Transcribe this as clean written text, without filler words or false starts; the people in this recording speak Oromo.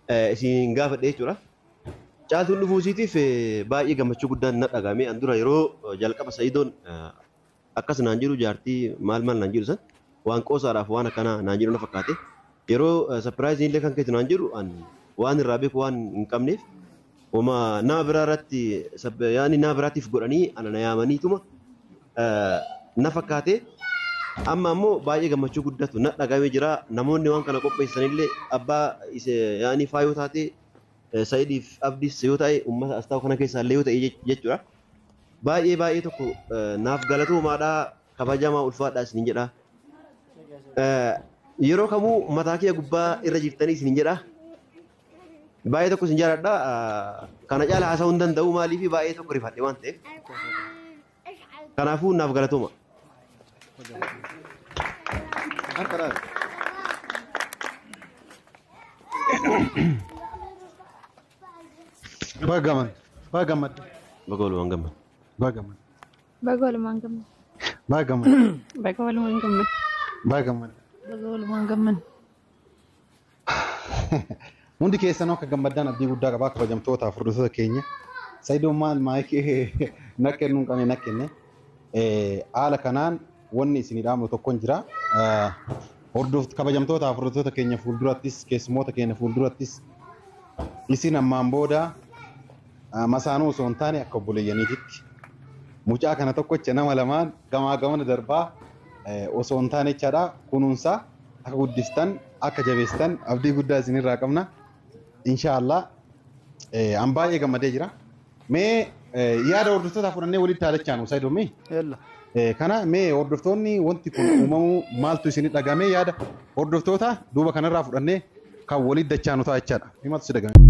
Isin gaafadhe jechuudha. Caaltuun dhufuu isiitiif baay'ee gammachuu guddaan na dhagahame. An dura yeroo jalqaba Sa'idoon akkas naan jedhu, jaartii maal maal naan jedhu san, waan qoosaadhaaf waan akkanaa naan jedhu na fakkaate. Yeroo surprise illee kan keetu naan jedhu, an waan irraa beeku waan hin qabneef, homa nama biraa irratti yaani nama biraatiif godhanii ana na yaamaniituma na fakkaate. Amma ammoo baay'ee gammachuu guddatu na dhagahame jira. Namoonni waan kana qopheessanillee abbaa yaani faayoo taate, Sa'idiif Abdiis yoo ta'e, uummata as taa'u kana keessaa illee yoo ta'e jechuudha. Baay'ee baay'ee tokko naaf galatoomaadhaa, kabajamaa, ulfaadhaa isinin jedha. Yeroo kamuu mataa kiyya gubbaa irra jirtanii isinin jedha. Baay'ee tokko isin jaaladha. Kana caala haasa'uu hin danda'u, maaliif baay'ee tokko rifadhe waan ta'eef. Kanaafuu naaf galatooma. Harka dhaabde. Baga gammadde. Baga gammadde. Baga walumaan gammadde. Baga gammadde. Baga walumaan gammadde. Baga gammadde. Baga walumaan gammadde. Baga gammadde. Baga walumaan gammadde. Hundi keessanuu akka gammaddaan abdii guddaa qabaa, kabajamtootaaf hordoftoota keenya. Sayidoon maal maayikii na kennuu hin qabne na kenne. Haala kanaan wanni isinii dhaamnu tokko hin jira. Kabajamtootaaf hordoftoota keenya fuuldurattis, keessummoota keenya fuuldurattis, isin ammaan booda masaanuu osoo hin taane akka obboleeyyaniititti mucaa kana tokkocha nama lamaan gamaa gamana darbaa osoo hin taane jechaadha, kunuunsaa akka guddistan, akka jabeessitan abdii guddaa isinirraa qabna. Inshaallah, an baay'ee gammadee jira. Mee yaada hordoftootaa fudhannee walitti haalachaanu, Saayidoo, mee. Yalla. Kana mee hordoftoonni wanti kun uumamuu maaltu isinii dhagame, yaada hordoftoota duuba kanarraa fudhannee kan walitti dachaanu ta'a jechaadha. Mee maaltu si dhagame?